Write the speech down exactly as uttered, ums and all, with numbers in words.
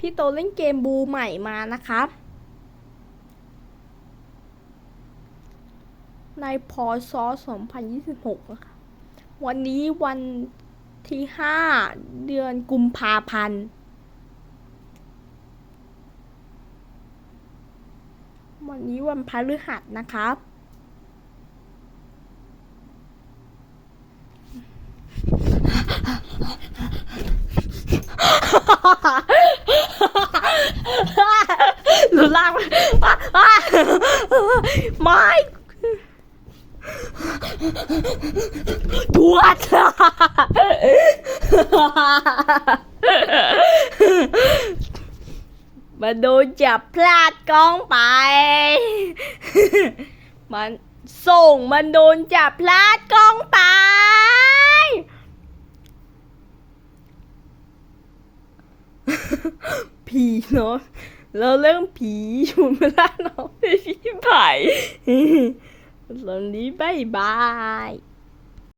พี่โตเล่นเกมบูใหม่มานะครับ ใน พ.ศ. สองพันยี่สิบหก นะคะ วันนี้วันที่ ห้า เดือนกุมภาพันธ์ วันนี้วันพฤหัสนะครับ หลุดล่าง ไม่ ทวด มาโดนจับพลาดกล้องไป มันส่งมันโดนจับพลาดกล้องไป ผีเนาะ เราเรื่องผีอยู่ไม่ได้เนาะ พี่ไผ่ ตอนนี้บายบาย